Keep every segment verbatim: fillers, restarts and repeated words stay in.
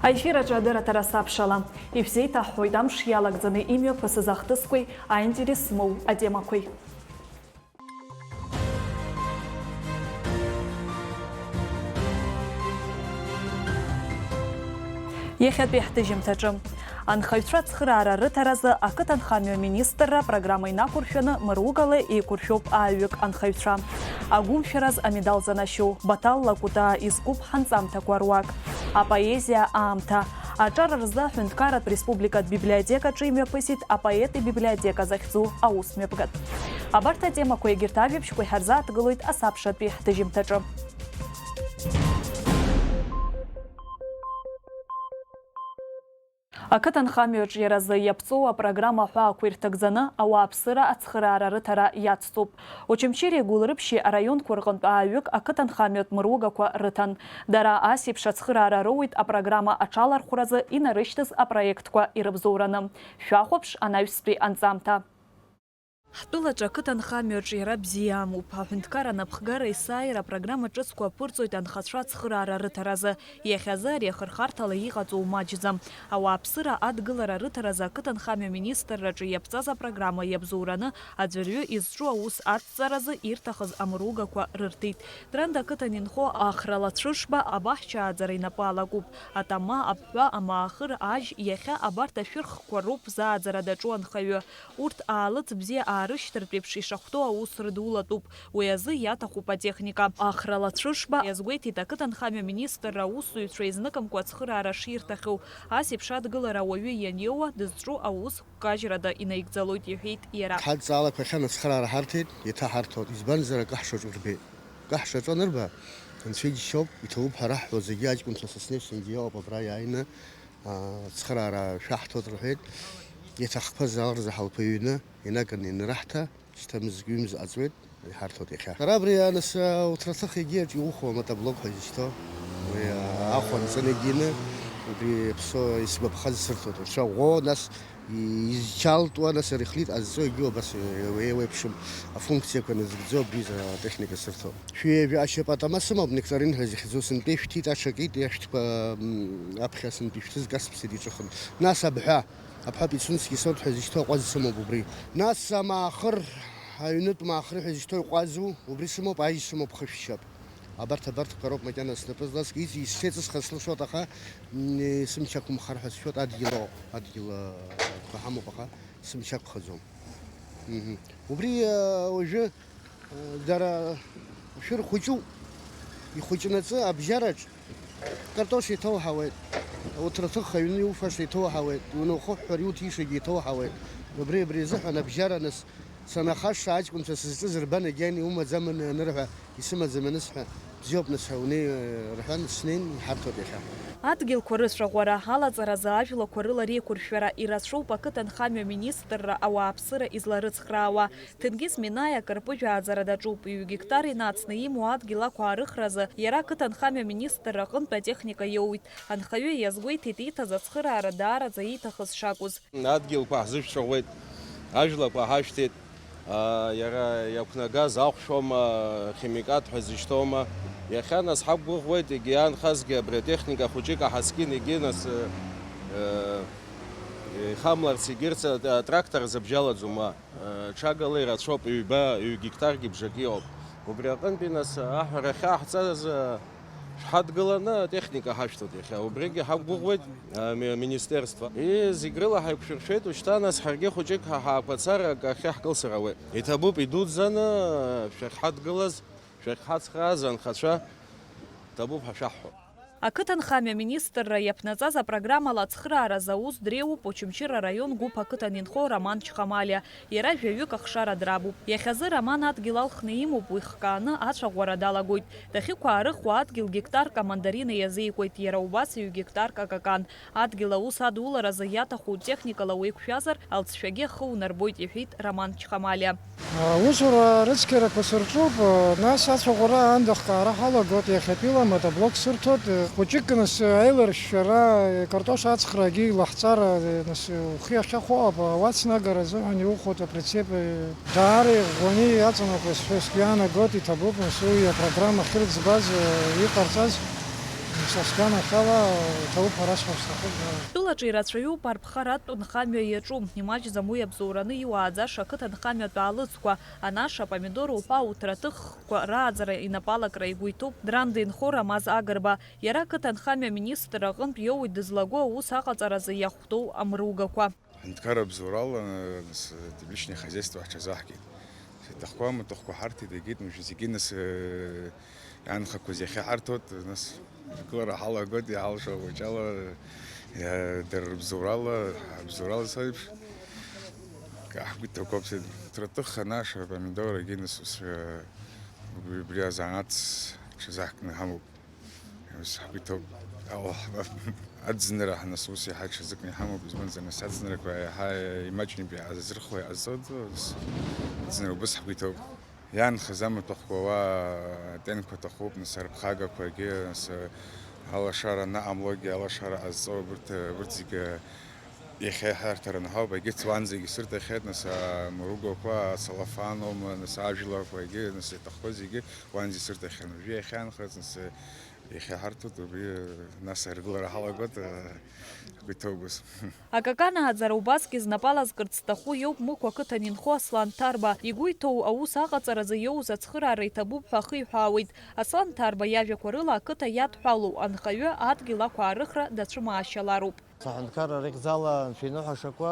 Аефир аҿы адырраҭара сабшала. Ишәзеиҭаҳҳәоит амш иалагӡаны имҩаԥысыз ахҭысқәеи аинтерес змоу атемақәеи. Иахьатәи ҳҭыжьымҭаҿы. Анхаҩцәа ацхыраара рыҭаразы ақыҭанхамҩа министрра апрограмма инақәыршәаны мыругала еиқәыршәоуп ааҩык анхаҩцәа. Агәымшәараз амедал занашьоу Баҭал Лакәытаа изкуп ҳанҵамҭақәа руак. Апоезиа аамҭа. Аҿар рзы аҳәынҭқарратә республикатә библиотекаҿы имҩаԥысит апоет ибиблиотека захьӡу аусмҩаԥгатә. Абарҭ атемақәа егьырҭ ажәабжьқәа иҳарзааҭгылоит асабшатәи ҳҭыжьымҭаҿы. Ақыҭанхамҩаҿ иаразы иаԥҵоу апрограмма аҳәаақәа ирҭагӡаны ауааԥсыра ацхыраара рыҭара иацҵоуп. Очамчыреи Гәылрыԥшьи араионқәа рҟынтә ааҩык ақыҭанхамҩатә мыругақәа рыҭан. Дара ас еиԥш ацхыраара роуеит апрограмма аҽалархәразы инарышьҭыз апроектқәа ирыбзоураны. Шәахәаԥш анаҩстәи анҵамҭа. Ҳтәылаҿы ақыҭанхамҩаҿ иара бзиа амоуп. Аҳәынҭқар анапхгара есааира апрограмма ҿыцқәа аԥырҵоит анхацәа ацхыраара рыҭаразы. Иахьазы ари ахырхарҭала иҟаҵоу маҷӡам. Ауааԥсыра адгылара рыҭаразы ақыҭанхамҩа министрраҿы иаԥҵаз апрограмма иабзоураны аӡәырҩы изҿу аус адҵаразы ирҭахыз амыругақәа рырҭеит. Транда ақыҭан инхо Ахра Лацәышба абаҳча ааӡара инапы алакуп. Атама, абҳәа, амаахыр, ажь, иахьа абарҭ ашәырхқәа роуп зааӡара даҿу анхаҩы. Урҭ аалыҵ бзиа аарышьҭыртә еиԥш ишахәҭоу аус рыдулатәуп, уи азы иаҭахуп атехника. Ахра Лацәышба иазгәеиҭеит ақыҭанхамҩа министрра аусзуҩцәа изныкымкәа ацхыраара ширҭахьоу, ас еиԥш адгылара ауаҩы ианиоуа, дызҿу аус гәкажьрада инаигӡалоит, иҳәеит иара. Ҳадҵаалақәахьан ацхыраара ҳарҭеит, еиҭаҳарҭоит, избанзар акы ҳшаҿу рбеит. Акы ҳшаҿу анырба, Анцәа иџьшьоуп, иҭабуп ҳара ҳуаӡәгьы аҷкәынцәа са снеиԥш зегьы иоуп абра иааины, аа, ацхыраара шәаҳҭоит рҳәеит, иаҭахқәаз алразы ҳалԥыҩны, инаганы ианыраҳҭа, шьҭа мызк-ҩымз ҟаҵуеит, иҳарҭоит иахьа. Ара абри, аа, нас, аа, уҭраҭых егьи аҿы иухуа мотоблок ҳәа изышьҭоу, уи, аа, ахә анҵаны егьины, убри аԥсо исгәаԥхаз сырҭоит, рцәа ӷәӷәо, нас, изчалтуа, нас арихлит ҟазҵо, егьи убас еиуеиԥшым афункциақәа назыгӡо абри изы атехника сырҭо. Шәи жәа-, ашьапы атама сымоуп, нектарин ҳәа зыхьӡу, сынтәа ишәҭит, аҽакит, ашәҭқәа, м, аԥхьа сынтәа ишәҭыз касԥсеит иҿыхын. Нас абҳәа, абҳәа Пицунски сорт ҳәа зышьҭоу аҟәаз сымоуп убри. Нас амаахыр, аҩнытә маахыр ҳәа зышьҭоу иҟәазу, убри сымоуп, ажь сымоуп, хышә шьап. Абарҭ, абарҭқәа роуп макьана снапы зласкыз, исцеит сысха слышоит, аха, м, сымч ақәымхар ҳәа сшәоит, адгьыл ыҟоуп, адгьыл, а, ҳамоуп, аха сымч ақәхаӡом. Мгм. Убри, а, уажәы, а, дара шәыр хәыҷуп, ихәыҷнаҵы абжьараҿ картош еиҭоуҳауеит, уҭраҭых аҩны иуфаша еиҭоуҳауеит, иунаухыҳәҳәар иуҭишагьы еиҭоуҳауеит. Убри, абри азыҳәан абжьара нас санахаша аҷкәынцәа сызҿыз рбан, егьан иумаӡамын анырҳәа, исымаӡам анысҳәа, бзиоуп, нас, ҳаунеи, рҳәан, снеин, иҳарҭоит иахьа. Адгьылқәа рыцәаӷәара, алаҵаразы ажәлақәа рыла реиқәыршәара ирацәоуп ақыҭанхамҩа министрра ауааԥсыра изларыцхраауа. Ҭенгиз Минаиа акырпыжә ааӡара даҿуп, ҩ-гектар инацны имоу адгьыл ақәаарыхразы иара ақыҭанхамҩа министрра аҟынтә атехника иоуит. Анхаҩы иазгәеиҭеит ииҭаз ацхыраара даараӡа ииҭахыз шакәыз. Адгьылқәа ҳзышәцәаӷәеит, ажәлақәа ҳашәҭеит, аа, иара иақәнагаз ахәшәома, химикат ҳәа зышьҭоума. Иахьа нас ҳақәгәыӷуеит, егьи аанхазгьы абри атехника хәыҷык аҳаскьын, егьи нас, э, э, ихамларц егьырҭ атрактор зыбжьалаӡом уа. Э, ҽагала ирацәоуп, ҩба, ҩ-гектаргьы бжаки ауп. Убри аҟынтәи нас аҳәара ахьаҳҵаз, э, шәҳадгыланы атехника ҳашәҭоит иахьа. Убригьы ҳақәгәыӷуеит, э, ми-, министерство. И зегь рыла ҳаиқәшәыршәеит, ушьҭа нас ҳаргьы хәыҷык ҳа ҳақәацара акы ахьы ҳкылсыр ауеит. Иҭабуп идуӡӡаны, э, шәахьҳадгылаз, шәахьҳацхрааз анхацәа, ҭабуп ҳәа шәаҳҳәо. Ақыҭанхамҩа министрра иаԥнаҵаз апрограммала ацхырааразы аус дреиуоуп Очамчыра араион Гәыԥ ақыҭан инхо Роман Чхамалиа. Иара жәаҩык ахшара драбуп. Иахьазы Роман адгьыл алхны имоуп, уи хкааны ацәаӷәара далагоит. Дахьықәаарыхуа адгьыл гектарк амандарина иазеикуеит, иара убас ҩ гектарк акакан. Адгьыл аус адуларазы иаҭаху техникала уеиқәшәазар, алҵшәагьы ахы унарбоит, иҳәеит Роман Чхамалиа. Аусура рыцқьарақәа сырҿуп, нас ацәаӷәара аанда хкаара ҳалагоит, иахьатәила мотоблок сырҭоит, хәыҷык нас аиларшәшәара, картош ацхрагьы илаҳҵар, нас ухы иахьахәо ауп, ауат снагара азыҳәан иухәоит априцеп, даара иӷәӷәаны иаҵанакуеит сҳәо сгәы иаанагоит, иҭабуп нас уи апрограмма ахьырӡбаз, иҟарҵаз. Са сганахьала, иҭабуп ҳәа расҳәар сҭахуп. Тәылаҿы ирацәаҩуп арԥхаратә нхамҩа иаҿу, имаҷӡам уи абзоураны иуааӡаша ақыҭанхамҩатә аалыҵқәа, анаша, апомидор уҳәа ауҭраҭыхқәа рааӡара инапалакра игәы иҭоуп Дранда инхо Рамаз Агрба. Иара ақыҭанхамҩа аминистр аҟынтә иоуит дызлаго аус аҟаҵаразы иахәҭоу амругақәа. Ҳҳәынҭқарра абзоурала, нас, Тбилисни ахозяйство ҳҽазаҳкит. Иҭахқәа амаҭәахәқәа ҳарҭеит, егьит, уажә зегьы, нас, иаанхақәаз иахьа ҳарҭоит, нас, ргылара ҳалагоит, иҳалшо уаҵәала, иа-, дара рыбзоурала, ҳабзоурала сеиԥш, ҳгәы иҭақәоуп, сеидру. Тратыха, анаша, апомидоргьы, нас, ус, убри, убри азанааҭ ҽазаҳкны ҳамоуп. Ус ҳгәы иҭоуп. Ала, аӡынра ҳнасус иаҳа ҽазыкны иҳамоуп, избанзар, нас аӡынрақәа иаҳа имаҷымкәа иаазырхуа иҟазҵоит, нас аӡынра убыс ҳгәы иҭоуп. Иаанхаз амаҭәахәқәа уа атенқәа ҭахуп, нас арԥхагақәагьы, нас алашара анаҟамлогьы, алашара ҟазҵо, абырҭ, абырҭ зегьы иахьа иҳарҭараны ҳауп, егьырҭ уанӡагьы сырҭахьеит, нас амаругақәа, ацалафан аума, нас ажәлақәагьы, нас иаҭахқәоу зегьы уанӡа исырҭахьан. Уажәы иахьаанхаз, нас, иахьа ҳарҭоит, убри, нас, аргылара ҳалагоит, ҳгәы иҭоуп ус. Акакан ааӡара убасгьы знапы алазкырц зҭаху иоуп Мықә ақыҭан инхо Аслан Ҭарба. Игәы иҭоу аус аҟаҵаразы иоуз ацхыраара иҭабуп ҳәа ахиҳәаауеит. Аслан Ҭарба иажәақәа рыла, ақыҭа иадҳәалоу анхаҩы адгьыл ақәаарыхра дацәымаашьалароуп. Аҳәынҭқарра рыхьӡала анцәа иныҳәа ашақәа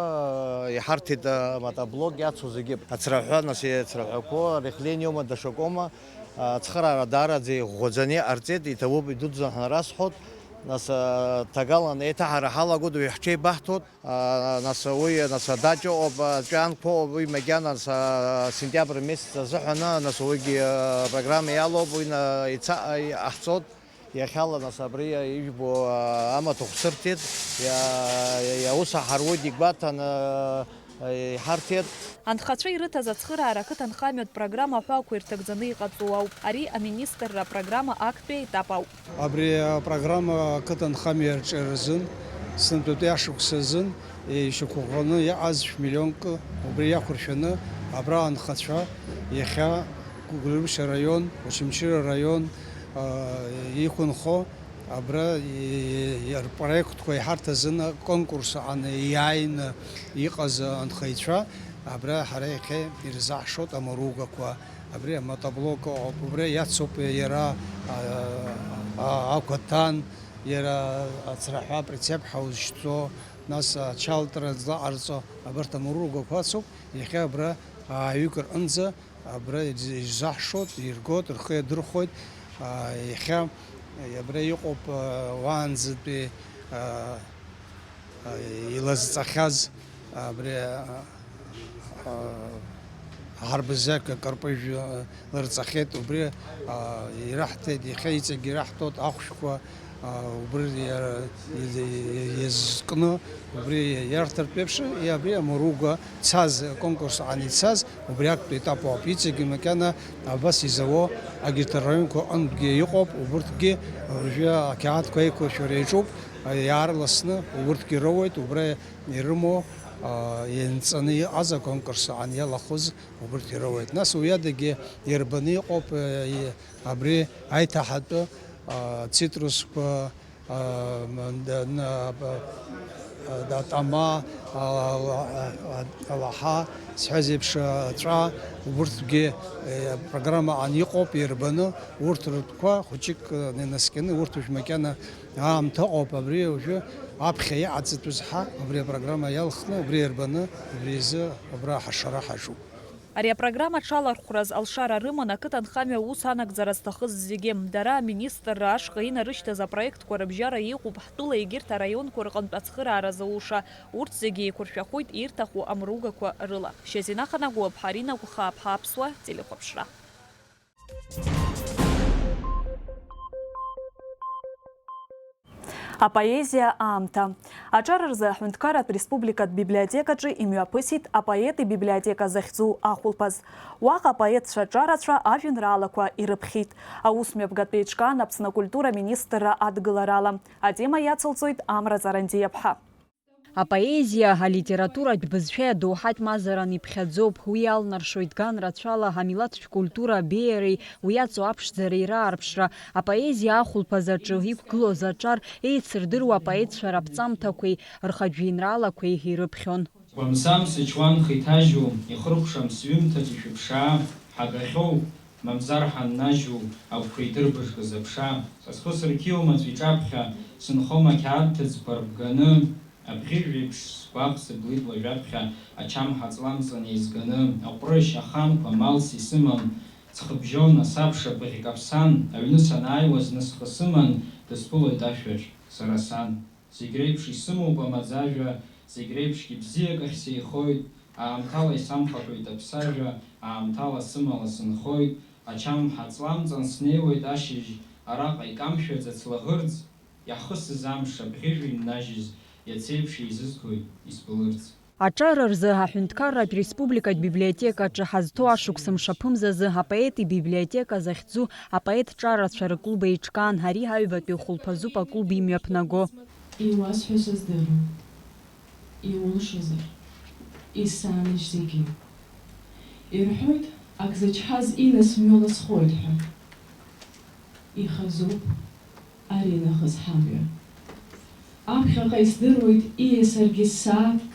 иҳарҭеит, амотоблок иацу зегьы. Ацраҳәа, нас, ацраҳәақәа рыхлениома, дашакома, ацхыраара даараӡа иӷәӷәаӡаны иҟарҵеит, иҭабуп, идуӡӡан ҳнарасҳәоит. Нас, ҭагалан еиҭаҳара ҳалагоит, уи ҳҽеибаҳҭоит. Нас уи, нас, адаҷа ыҟоуп, аҵәҩанқәа ыҟоуп, уи макьана, нас, сентиабр месяц азыҳәан, нас, уигьы апрограмма иалоуп, уи на-, ица-, иҟаҳҵоит. Иахьала, нас, абри ижәбо амаҭәахә сырҭеит, иа-, иа-, аус аҳаруеит, игәаҭан, иҳарҭеит. Анхацәа ирыҭаз ацхыраара ақыҭанхамҩатә программа аҳәаақәа ирҭагӡаны иҟаҵоу ауп. Ари аминистрра апрограмма актәи аетап ауп. Абри апрограмма ақыҭанхамҩа арҿиаразын, сынтәатәи ашықәс азын ишьақәыӷәӷәаны иҟаз шә-миллионк, убри иақәыршәаны абра анхацәа иахьа Гәылрыԥшь араион, Очамчыра араион, аа, иқәынхо абра и-, и-, рпроектқәа иҳарҭазын аконкурс аҟны иааины иҟаз анхаҩцәа, абра ҳара иахьа ирзаҳшоит амаругақәа, абри амотоблок ыҟоуп, убра иацуп иара, а, а, акәаҭан, иара ацраҳәа априцеп ҳаузшьҭӡо, нас ачалтра злаҟарҵо, абарҭ амаругақәа ацуп, иахьа абра ааҩык рҟынӡа Абра ирзаҳшоит, иргоит, рхы иадырхәоит. Иахьа абра иҟоуп уаанӡатәи илазҵахьаз абри аҳарбазиак акырпыжә лырҵахьеит, убри ираҳҭеит, иахьа иҵегь ираҳҭоит ахәшәқәа. Убри иара иазкны, убри иарҭартә еиԥш, абри амаруга цаз, аконкурс аан ицаз, убри актәи етап ауп. Иҵегьы макьана абас изауо агьырҭ араионқәа аҟынтәгьы иҟоуп, убырҭгьы уажәы ақьаадқәа аиқәыршәара иаҿуп, иаарласны убырҭгьы роуеит, убра ирымоу, ианҵаны иҟаз аконкурс аан иалахәыз убырҭ ироуеит. Нас уи адагьы иарбаны иҟоуп, абри аиҭаҳатәы, цитрусқәа, атама, алаҳа, сҳәаз еиԥш, аҵәа, убырҭгьы апрограмма аан иҟоуп, ирбаны, урҭ ртәқәа хәыҷык инаскьаны, урҭ уажә макьана аамҭа ыҟоуп, абри уажәы аԥхьа иҟаҵатәыз ҳа, абри апрограмма иалхны, убри ирбаны, абри изы абра ҳашара ҳаҿуп. Ари апрограмма аҽалархәраз алшара рыман ақыҭанхамҩа аус анагӡара зҭахыз зегьы. Дара аминистрра ашҟа инарышьҭыз апроектқәа рыбжьара иҟоуп ҳтәыла егьырҭ араионқәа рҟынтә ацхыраара зауша. Урҭ зегьы еиқәыршәахоит ирҭаху амругақәа рыла. Шьазина Ханагәаԥҳа, Арина Гәхааԥҳа, Аԥсуа телехәаԥшра. Апоезиа аамҭа. Аҿар рзы аҳәынҭқарратә республикатә библиотекаҿы имҩаԥысит апоет ибиблиотека захьӡу ахәылԥаз. Уаҟа апоетцәа ҿарацәа ажәеинраалақәа ирыԥхьеит. Аус мҩаԥгатә еиҿкаан Аԥсны акультура министрра адгыларала. Атема иацылҵоит Амра Ҵарандиаԥҳа. Апоезиа, алитературатә бызшәеи адоуҳатә мазаран иԥхьаӡоуп. Уи иалнаршоит ган рацәала амилаҭтә культура абеиареи уи иаҵоу аԥшӡареи раарԥшра. Апоезиа ахәылԥаз аҿы иқәгылоз аҿар еицырдыруа апоетцәа раԥҵамҭақәеи рхатә жәеинраалақәеи ирыԥхьон. Гәамсам сычуанха иҭажьу, ихыркәшам сҩымҭак ишәыԥшаа, ҳагахьоу, мамзар ҳаннажьу, агәқәа идырбыжкыз аԥша. Са схы сырқьиоума аӡәы иҿаԥхьа, сынхома ақьаад ҭыӡқәа рбганы, абӷьыжә еиԥш сгәаҟ сыблит уажәаԥхьа, ачамҳа ҵламҵан еизганы, аҟәрышь, аханқәа, малс исымам, ҵхыбжьон, асабша, быӷь каԥсан, аҩны санааиуа зны схы сыман, дысԥылоит ашәаҿ, сара сан. Зегь реиԥш исымоуп амаӡажәа, зегь реиԥшгьы бзиак ахь сеихоит, аамҭала исамхаҳәоит аԥсажәа, аамҭала сымала сынхоит, ачамҳа ҵламҵан снеиуеит ашьыжь, араҟа икамшәаӡац лаӷырӡ, иаҳхысыз амш абӷьыжә иннажьыз, иацеиԥш еизызгоит избылырц. Аҿар рзы аҳәынҭқарратә республикатә библиотекаҿы ҳазҭоу ашықәс мшаԥымзазы апоет ибиблиотека захьӡу апоет ҿарацәа рклуб еиҿкаан, ари аҩбатәи хәылԥазуп аклуб имҩаԥнаго. Иуасҳәо сыздыруам, иулшозар, исаныжь зегьы. Ирҳәоит, ак зычҳаз инас мҩала схоит ҳәа. Ихазуп аринахыс ҳамҩа. Аԥхьаҟа исдыруеит ииасыргьы сааҭк,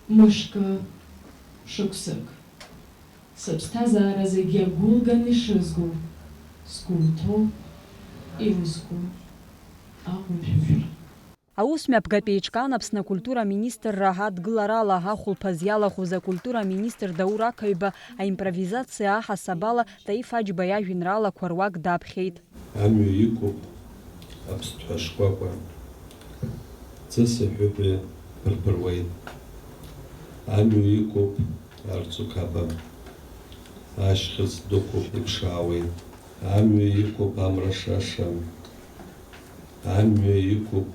мышкы, шықәсык. Сыԥсҭазаара зегьы агәылган ишызго, сгәы уҭоуп, иузку аҟәымшәышәра. Аусмҩаԥгатә еиҿкаан Аԥсны акультура аминистрра адгыларала ахәылԥаз иалахәыз акультура аминистр Даур Ақаҩба аимпровизациа аҳасабала Таиф Аџьба иажәеинраалақәа руак даԥхьеит. Амҩа иқәуп аԥсҭҳәа шкәакәа, ӡыс аҳәыҳәа ԥырԥыруеит. Амҩа иқәуп арҵу қапа, ашьхыц дықәуп иԥшаауеит. Амҩа иқәуп амра шаша, амҩа иқәуп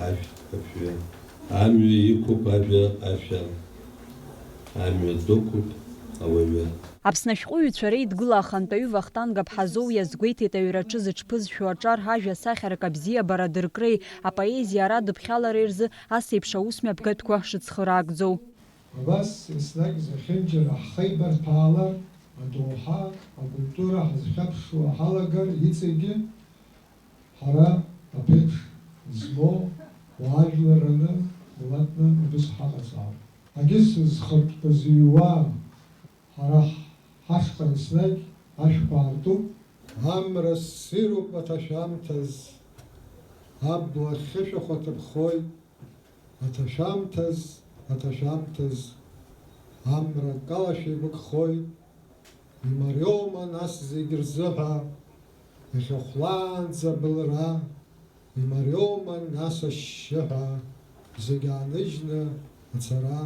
ажәтә афҩы. Амҩа иқәуп ажәа ашәа, амҩа дықәуп ауаҩы. Аԥсны ашәҟәыҩҩцәа реидгыла ахантәаҩы Вахтанг Аԥҳазоу иазгәеиҭеит аҩраҿы зыҽԥызшәо аҿар ажәа сахьарк абзиабара дыркреи апоезиа радыԥхьалареи рзы ас еиԥш аусмҩаԥгатәқәа шыцхыраагӡоу. Абас еснагь зехьынџьара ҳхеибарҭәаалар, адоуҳа, акультура ҳазхьаԥшуа ҳалагар, иҵегьы ҳара аԥеиԥш змоу уаажәлар раны, милаҭны убыс ҳаҟазаап. Егьыс зхатә бызҩуа ҳара ҳашҟа еснагь ашәқәа аартуп. Амра ссируп аҭашәамҭаз, абла хьышәахә аҭыԥхоит, аҭашәамҭаз, аҭашәамҭаз, амра акалашәа игәыкхоит. Имариоума нас зегь рзыҳәа, иахьа хәлаанӡа абылра, имариоума нас ашьшьыҳәа, зегь ааныжьны ацара?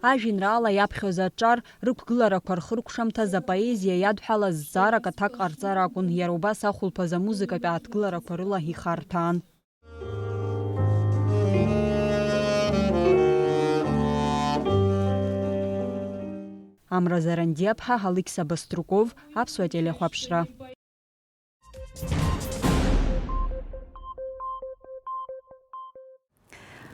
Ажәеинраала иаԥхьоз аҿар рықәгыларақәа рхыркәшамҭаз апоезиа иадҳәалаз зҵаарак аҭак ҟарҵар акәын, иара убас ахәылԥаз амузыкатә ааҭгыларақәа рыла ихарҭәаан. Амра Зарандиаԥҳа, Алықьса Баструков, Аԥсуа телехәаԥшра.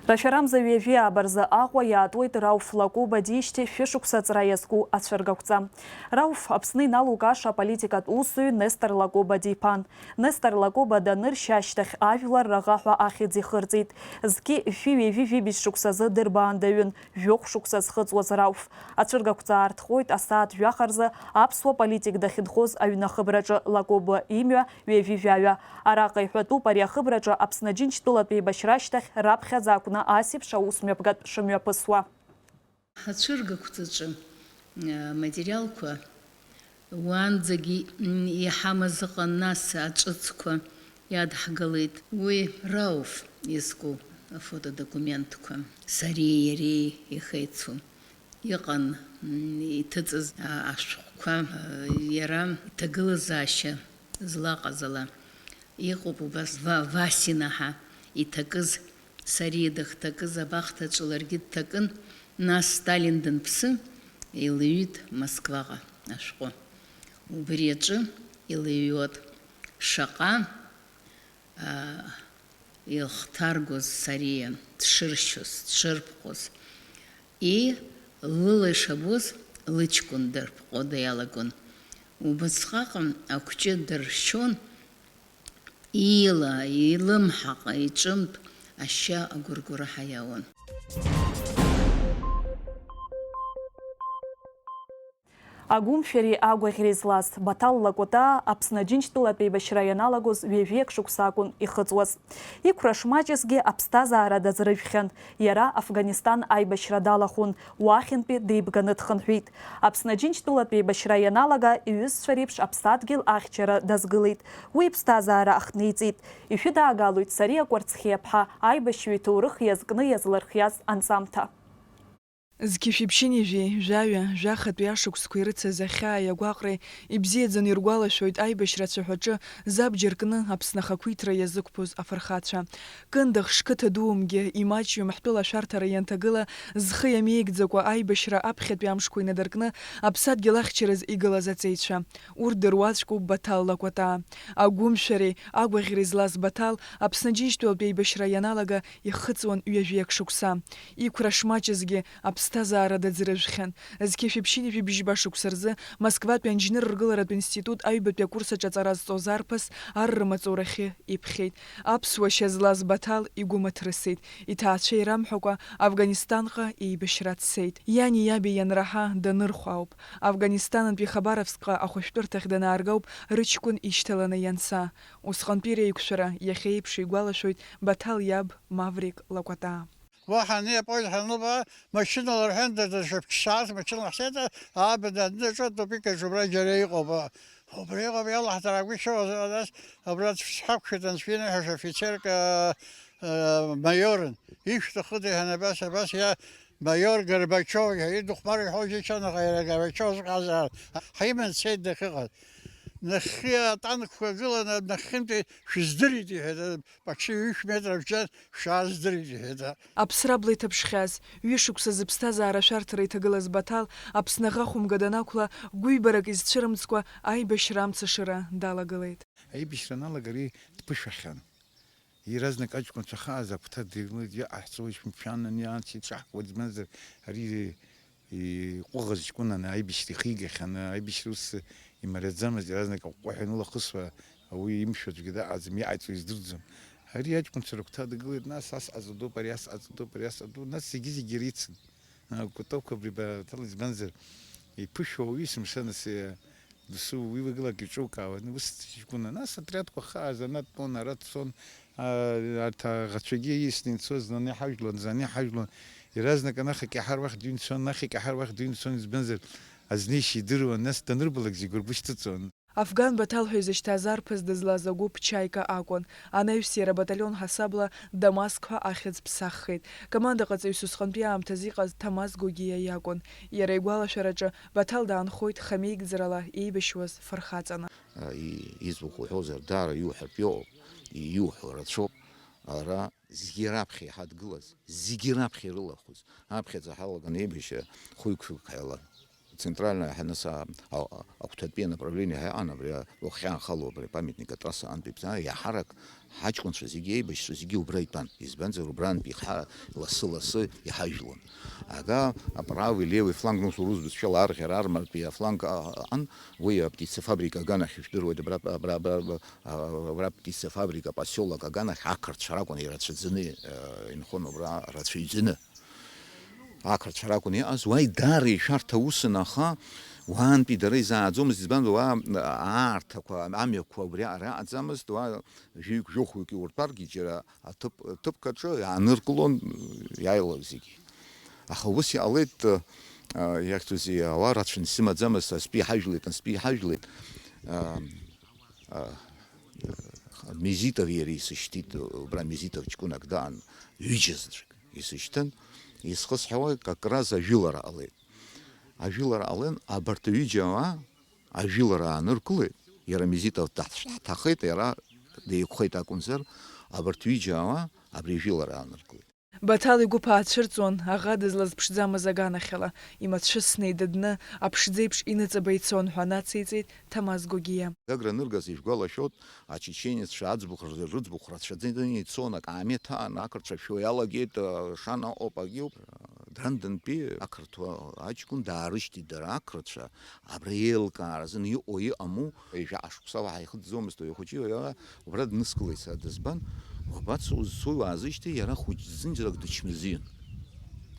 Рашәарамза ҩажәи ааба рзы Аҟәа иаатуеит Рауф Лакоба диижьҭеи шәышықәса аҵра иазку ацәыргақәҵа. Рауф Аԥсны иналукааша аполитикатә усзуҩ Нестор Лакоба диԥан. Нестор Лакоба даныршьа ашьҭахь ажәлар раӷа ҳәа ахьӡ ихырҵеит. Зқьи шәи ҩажәи жәибжь шықәсазы дырбаандаҩын, жәохә шықәса зхыҵуаз Рауф. Ацәыргақәҵа аартхоит асааҭ жәаха рзы аԥсуа политик дахьынхоз аҩны ахыбраҿы Лакоба имҩа ҩажәи жәаҩа. Араҟа иҳәатәуп ари ахыбраҿы Аԥсны Џьынџьтәылатә еибашьра ашьҭахь раԥхьаӡа акәны ас еиԥш аус мҩаԥгатә шымҩаԥысуа. Ҳацәыргақәҵаҿы, э, аматериалқәа уаанӡагьы, м, иҳамаз ыҟан, нас аҿыцқәа иадҳгалеит. Уи Рауф изку афотодокументқәа, сареи иареи ихеицу. Иҟан, м, иҭыҵыз, а, ашәҟәқәа, а, иара иҭагылазаашьа злаҟаз ала. Иҟоуп убас Ва-, Васина ҳәа иҭакыз, сареи дахҭакыз абахҭаҿы ларгьы дҭакын, нас Сталин данԥсы, илыҩит Москваҟа ашәҟәы. Убри аҿы илыҩуеит шаҟа, а, Ихҭаргоз Сариа дшыршьоз, дшырԥҟоз, и, лыла ишабоз лыҷкәын дырԥҟода иалагон. Убасҟак акәҷы дыршьон, иила, илымҳаҟа иҿынтә ашьа агәыргәырҳәа иауан. Агәымшәареи агәаӷьреи злаз Баҭал Лакәатаа Аԥсны Аџьынџьтәылатә еибашьра ианалагоз ҩажәеиак шықәса акәын ихыҵуаз. Иқәра шмаҷызгьы аԥсҭазаара дазрыжәхьан. Иара Афганистан аибашьра далахәын, уахьынтәи деибганы дхынҳәит. Аԥсны Аџьынџьтәылатә еибашьра ианалага, иҩызцәа реиԥш аԥсадгьыл ахьчара дазгылеит. Уи иԥсҭазаара ахҭниҵеит. Ишәыдаагалоит Сариа Кәарцхиаԥҳа аибашьҩы иҭоурых иазкны иазлырхиаз анҵамҭа. Зқьышәи ԥшьынҩажәи жәаҩа, жәахатәи ашықәсқәа ирыцыз ахьааи агәаҟреи ибзиаӡаны иргәалашәоит аибашьра ацәаҳәаҿы забџьар кны Аԥсны ахақәиҭра иазықәԥоз афырхацәа. Кындыӷ шқыҭа дуумгьы имаҷҩым ҳтәыла ашәарҭара ианҭагыла, зхы иамеигӡакәа аибашьра аԥхьатәи амшқәа инадыркны аԥсадгьыл ахьчараз игылаз аҵеицәа. Урҭ дыруаӡәкуп Баҭал Лакәатаа. Агәымшәареи агәаӷьреи злаз Баҭал Аԥсны Аџьынџьтәылатә еибашьра ианалага ихыҵуан ҩажәиак шықәса. Иқәра шмаҷызгьы аԥсҭазаара даӡрыжәхьан. Зқьышәи ԥшьынҩажәи бжьба шықәса рзы Москватәи анџьныр ргыларатә институт аҩбатәи акурс аҿы аҵара зҵоз арԥыс ар рымаҵурахьы иԥхьеит. Аԥсуа шьа злаз Баҭал игәы мыҭрысит. Иҭаацәа ирамҳәакәа, Афганистанҟа еибашьра дцеит. Иани иаби ианраҳа данырхәа ауп. Афганистантәи Хабаровскҟа ахәышәтәырҭахь данаарга ауп рыҷкәын ишьҭаланы ианца. Усҟантәи реиқәшәара иахьа еиԥш игәалашәоит Баҭал иаб Маврик Лакәатаа. Уаҳа ани апоезд ҳанылба, машьынала рҳәан, дада шәыԥшшаац, машьынала ҳцеит, абна адәнынаҿы атупик аҿы убра џьара иҟоуп. Убра иҟоуп, иалаҳҵар агәышьоуазар, нас абра дшәҳақәшәеит, анцәа иныҳәаша, офицерк, а, а, маиорын. Ишәҭахыда ҳәа абас, абас иа-, Маиор Горбачиов, иа-, идыхәмар иҳәо џьычанаҟа иара Горбачиов зҟазаара. Ҳиман дцеит дахьыҟаз. Нахьхьи атанкқәа гыланы, нахьхьынтәи шәыздырит, иҳәеит, Пакси ҩышә метра бжьан, шәааздырит, иҳәеит. Аԥсра абла иҭаԥшхьаз, ҩышықәса зыԥсҭазаара ашәарҭара иҭагылаз Баҭал, Аԥсны аӷа хәымга данақәла, гәыҩбарак изцәырымҵкәа, аибашьра амцашыра далагылеит. Аибашьра аналага ари дԥышәахьан. Иаразнак аҷкәынцәа хаа закәҭа дыҩны иҟаҳҵои, шәымшәан, ани анцәа иҿаҳкуа, дмазар, ари иҟәыӷаз ҷкәынаны аибашьра ихигахьан, аибашьра ус имариаӡамызт, иаразнак аҟәҟәаҳәа инылахысуа, ауаҩы имшәо аӡәгьы дыҟаӡам, иҟаиҵо издырӡом. Ари аҷкәынцәа рыгәҭа дгылеит, нас ас ҟаҵа дууп, ари ас ҟаҵа дууп, ари ас ҟаҵа дууп, нас зегьы-зегьы ирицын. Акәтаӷәқәа абри Баҭал, избанзар, иԥышәо ауаҩы есымша, нас, досу уи угылак иҿукаауан, ус ҷкәына. Нас отрядқәа хаа занааҭ тәон, ара дцон, а, арҭ аӷацәагьы ииасны ицоз, ани ҳажәлон, зани ҳажәлон. Иаразнак анахак иаҳар уахь дыҩны дцон, анахак иаҳар уахь дыҩны дцон, избанзар, азнеишьа идыруан, нас данырбалак зегь ргәышьҭыҵуан. Афган Баҭал ҳәа изышьҭаз арԥыс дызлаз агәыԥ Чаика акәын. Анаҩс иара абаталион ҳасабла Дамаск ҳәа ахьӡ ԥсаххеит. Командаҟаҵаҩыс усҟантәи аамҭазы иҟаз Ҭамаз Гогиа иакәын. Иара игәалашәараҿы, Баҭал даанхоит хамеигӡарала еибашьуаз фырхаҵаны. И-, иӡбахә уҳәозар, даара иуҳәартә иҟоуп, иуҳәо рацәоуп. Ара зегьы раԥхьа иҳадгылаз, зегьы раԥхьа ирылахәыз, аԥхьаӡа ҳалаган еибашьра хәҩык-шәҩык ҳаилан. Центральная ҳанаса, а-, а-, агәҭатәи анаправление ҳәа иҟан, абри а-, уахьаанхало абри апамятник атрасса антәи бза, иаҳарак ҳаҷкәынцәа зегьы, еибашьцәа зегьы убра итәан. Избанзар, убрантәи иаҳа-, лассы-лассы иҳажәлон. Ага, аправый, левый фланг, ну, урыс бызшәала арӷьара армартәи афланг, а-, аҟан, уи аптицефабрика аганахь ижәдыруеит, абра, абра, абра, абра, а, абра птицефабрика, поселок аганахь ақырҭцәа ракәын ирацәаӡаны, а, инхон убра рацәаҩӡаны. Ақырҭцәа ракәын иҟаз, уа идаара ишәарҭа усын, аха уаантәи дара изааӡомызт, избан, уа аартақәа, амҩақәа убри аҟара ыҟаӡамызт, уа жәаҩык, жәохәҩык иуртәаргьы џьара аҭыԥ, ҭыԥк аҿы иааныркылон, иааилон зегьы. Аха ус иҟалеит, а, иахьӡузеи, ауаа рацәан исымаӡамызт, астәи иҳажәлеит, астәи иҳажәлеит. А, а, Мезитов иара исышьҭит, убра Мезитов ҷкәынак даан, ҩыџьа заҵәык исышьҭын, исхысҳәаауа как раз ажәылара ҟалеит. Ажәылара ҟалеит, абарҭ ҩыџьа ауаа ажәылара ааныркылеит, иара Мезитов дҳҭахеит, иара деиқәхеит акәымзар, абарҭ ҩыџьа ауаа абри ажәылара ааныркылеит. Баҭал игәы ԥаацәырҵуан аӷа дызлазԥшӡамыз аганахьала, имацәысны идыдны, аԥшӡеиԥш иныҵаба ицон ҳәа нациҵеит Ҭамаз Гогиа. Гагра ныргаз ижәгәалашәоит, ачеченеццәа аӡбахә рзы рыӡбахә рацәаӡаны ицон, акаамеҭ аан ақырҭцәа шәо иалагеит, Шана Опагьы, Драндантәи ақырҭуа аҷкәын даарышьҭит дара ақырҭцәа, абра еилкааразын иҟоу иҟаму, ҩажәа шықәса уаҳа ихыҵӡомызт уи ахәыҷы, иара убра дныскылеит, сара дызбан, убац узцои уаазышьҭи, иара хәыҷ зынӡак дычмазаҩын.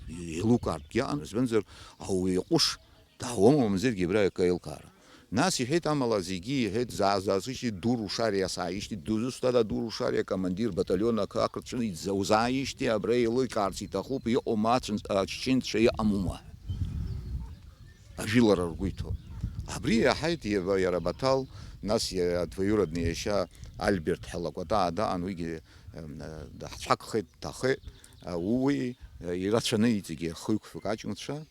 Еилукаартә иаан, избанзар, ауаҩы иҟәыш даауама, мамзаргьы абра акы аилкаара. Нас иҳәеит, амала зегьы иҳәеит, за-, заазышьҭи, Дуру Шариа сааишьҭи, дызусҭада Дуру Шариа, командир батальон ақы-, ақырҭцәа идза-, узааишьҭи, абра еиликаарц иҭахуп, иҟоума ацәын-, ачеченцәа иҟамума ҳәа. Ажәылара ргәы иҭоу. Абри иаҳаит иара, иара Баҭал, нас иара двоюродный иашьа Альберт ҳәа Лакәатаа даан, уигьы, м, даҳцәагхеит, дҭахеит, уи ирацәаны иҵегьы хҩык-фҩык аҷкәынцәа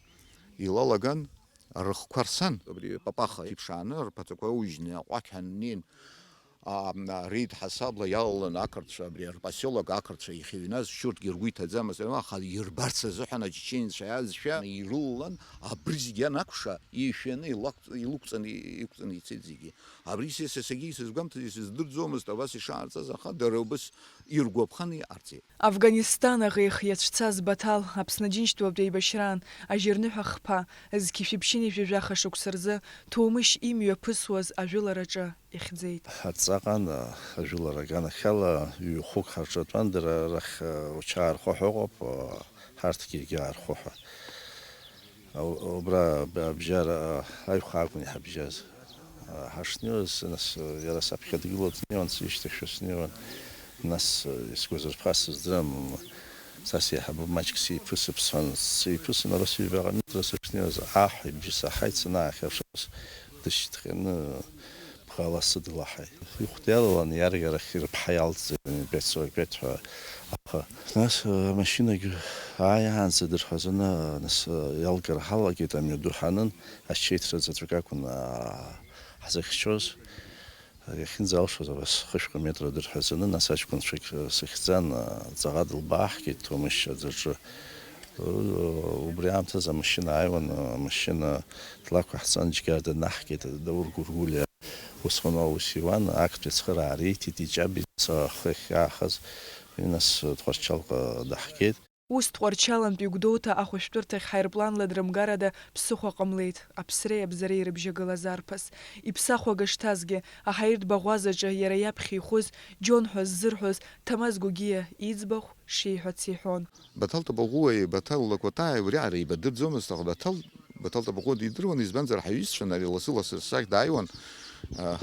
илалаган, рыхқәа рсан. Абри Папаха иԥшааны, рԥаҵақәа аужьны, аҟәақҳәа аннеин, а, а, реидҳасабла иалалан ақырҭцәа, абри рпосиолок ақырҭцәа иахьыҩназ, шьурҭгьы ргәы иҭаӡамызт, аха ирбарц азыҳәан ачеченеццәа иаазшәа ирылалан, абри зегь анакәша, ишәаны илақәҵ-, илықәҵаны, иқәҵаны ицеит зегьы. Абри са, са, саргьы исызгәамҭаӡеит, исыздырӡомызт абас ишаарҵаз, аха дара убас иргәаԥхан иҟарҵеит. Афганистан аӷа ихиацәцаз Баҭал Аԥсны Џьынџьтәылатә еибашьраан ажьырныҳәа хԥа, зқьи жәшәи ԥшьынҩажәи жәаха шықәса рзы Ҭоумышь имҩаԥысуаз ажәылараҿы ихьӡеит. Ҳадҵа аҟан, ажәылара аганахьала ҩ-хәык ҳарҿатәан, дара рахь, учаа архәы ҳәа ыҟоуп, ҳарҭгьы егьа архәы ҳәа. Ау-, убра аб-, абжьара, а, аҩхаа акәын иҳабжьаз. А, ҳашнеиуаз, нас, а, иара саԥхьа дгыло днеиуан, сишьҭахьшәа снеиуан. Нас, а, исгәазырԥха сыздырам, са сеиҳабы маҷк сиԥысып сҳәан, сиԥысын, ара сҩбаҟа метра сышнеиуаз, аҳ ибжьы саҳаит, санаахьаԥш, дышьҭҟьаны, бӷала сыдлаҳаит. Ихәда иалалан, иарӷьарахь рыԥҳа иалҵӡеит, пятьсот пять ҳәа аԥа. Нас, э, амашьынагь ааиаанӡа дырҳәазаны, нас, э, иалгар ҳалагеит, амҩаду ҳанын, ачеиҭра заҵәык акәын, аа, ҳзыхьчоз. Иахьынӡалшоз абас хышәҟа метра дырҳәазаны, нас аҷкәынцәагь, э, сыхьӡан, э, ҵаҟа дылбааҳгеит, Ҭоумышь аӡаҿы. Э, убри аамҭазы амашьына ааиуан, амашьына длақәаҳҵан, Џьгьарда днаҳгеит, Даур Гәыргәлиа. Усҟан аус иуан, актәи ацхыраара ииҭеит, иҷабит, хыхь иаахаз, уи нас Тҟәарчалҟа даҳгеит. Ус Тҟәарчалантәи Гәдоуҭа ахәышәтәырҭахь ҳаирпланла дрымгарада ԥсыхәа ҟамлеит, аԥсреи абзареи ирыбжьагылаз арԥыс. Иԥсахәага шҭазгьы, аҳаиртә баӷәазаҿы иара иаԥхьа ихәыз, Џьон ҳәа ззырҳәоз Ҭамаз Гогиа иӡбахә шиҳәац иҳәон. Баҭал Табаӷәуеи Баҭал Лакәатааи убриаҟара еибадырӡомызт, аха Баҭал, Баҭал Табаӷәуа дидыруан, избанзар, ҳаиҩызцәан ари лассы-лассы рсахь дааиуан. А,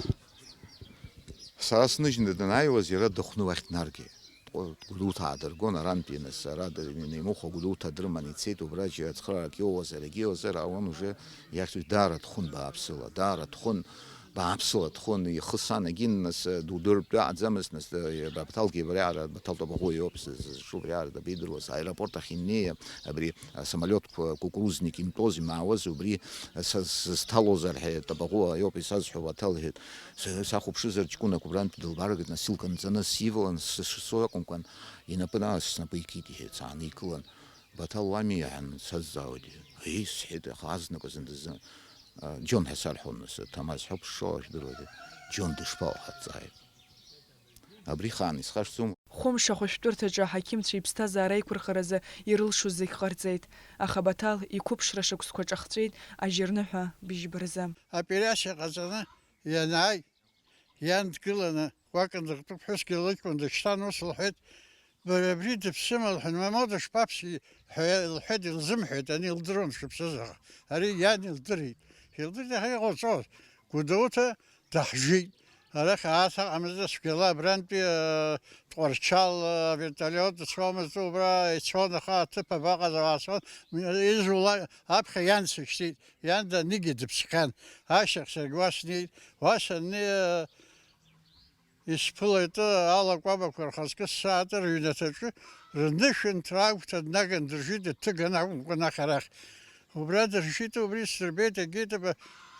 сара сныжьны данааиуаз, иара дыхәны уахь днаргеит. Гәдоуҭа аадыргон, арантәи нас ара д-, Неимыхәа Гәдоуҭа дрыманы ицеит, убра џьара цхыраарак иоуазар, егьиуазар, ауан уже иахьӡуш даара дхәын бааԥсыла, даара дхәын. Бааԥсыла дхон, ихы сан агьин, нас, дудыртәаӡамызт, нас, Баҭалгьы абриаҟара, Баҭал Табаӷәуа иоуп, сызҿу абриаҟара дабеидыруаз, аеропорт ахь иннеи, абри, асамолиотқәа кукурузник интәоз, имаауаз, убри са сызҭалозар ҳәа, Табаӷәуа иоуп исазҳәо, Баҭал иҳәеит. Са, сахәаԥшызар ҷкәынак убрантә дылбаргеит, носилка нҵаны сивалан, сышцо акәымкәан, инапы наасс снапы икит, иҳәеит, сааникылан. Баҭал уами иаҳәан, сазҵаауеит. Еи, сҳәеит, аха азныказ дызны, а, Џьон ҳәа сарҳәон, нас, Ҭамаз ҳәа уԥшшо, жәдыруазар, Џьон дышԥаҟоу ҳәа дҵааит. Абри хаан исхашҭӡом. Хәымш ахәышәтәырҭаҿы аҳақьымцәа иԥсҭазаара аиқәырхаразы ирылшоз зегь ҟарҵеит, аха Баҭал иқәыԥшра шықәсқәа ҿахҵәеит ажьырныҳәа быжьба рзы. Операциа ҟаҵаны ианааи, иан дгыланы, уа кындыӷтәы ԥҳәыск илыҷкәын дышьҭан, ус лҳәеит, бара абри дыԥсыма лҳәан, мамоу дышԥаԥси ҳәа лҳәеит, илзымҳәеит, ани илдыруан дшыԥсыз, аха ари иан илдырит. Илдырит, аха иҟалҵоз, Гәдоуҭа даҳжит. Арахь ааҭ аҟамызт, цәгьала абрантәи, э, Тҟәарчал, э, авертолиот ицомызт, убра ицон, аха аҭыԥ абаҟаз уаацон, изула аԥхьа иан сышьҭит. Иан данигьы дыԥсхьан. Ашьҭахь саргьы уа снеит. Уа саннеи, исԥылеит алакәабақәа рхаҵкы ссааҭ рыҩнаҭаҿы рнышәынҭра агәҭа днаган дыржит, дҭыган акәымкәа, анахь арахь. Убра дыржит, убри сдырбеит, егьит, уб-,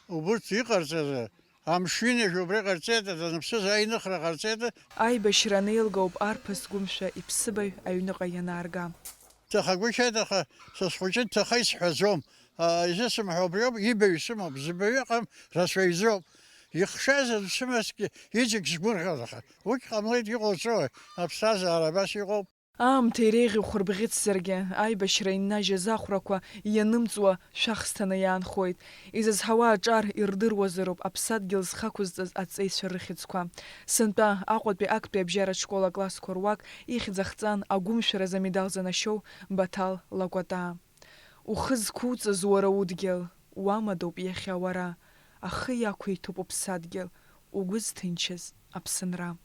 убырҭ иҟарҵаз Амшын ижә убри ҟарҵеит, даныԥсыз аиныхра ҟарҵеит. Аибашьра анеилгоуп арԥыс гәымшәа иԥсыбаҩ аҩныҟа ианаарга. Дҭахагәышьеит, аха са схәыҷы дҭаха исҳәаӡом. Изысымҳәо убриоуп, ибаҩ сымоуп, зыбаҩ ыҟам, рацәаҩӡоуп. Ихшаз аӡә сымазҭгьы, иҵегь сгәырӷьон, аха уигь ҟамлеит, иҟоуҵои, аԥсҭазаара абас иҟоуп. Аамҭа иреиӷьу хәырбӷьыцзаргьы, аибашьра иннажьыз ахәрақәа ианымҵуа шәахсҭаны иаанхоит. Изызҳауа аҿар ирдыруазароуп аԥсадгьыл зхы ақәызҵаз аҵеицәа рыхьӡқәа. Сынтәа Аҟәатәи актәи абжьаратә школ аклассқәа руак ихьӡ ахҵан агәымшәараз амедал занашьоу Баҭал Лакәатаа. Ухы зқәуҵаз уара удгьыл, уамадоуп иахьа уара, ахы иақәиҭуп уԥсадгьыл, угәы зҭынчыз Аԥсынра.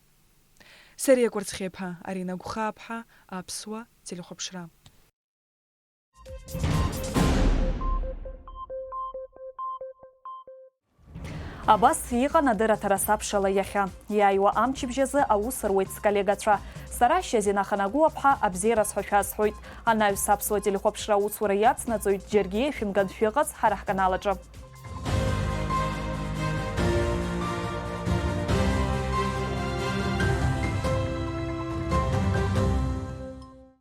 Сериа Кәарцхиаԥҳа, Арина Гәхааԥҳа, Аԥсуа телехәаԥшра. Абас иҟан адырраҭара Сабшала иахьа. Иааиуа амчыбжь азы аус руеит сколлегацәа. Сара Шьазина Ханагәыаԥҳа абзиараз ҳәа шәасҳәоит. Анаҩс аԥсуа телехәаԥшра аусура иацнаҵоит, џьаргьы ишәымган шәыҟаз ҳара ҳканал аҿы.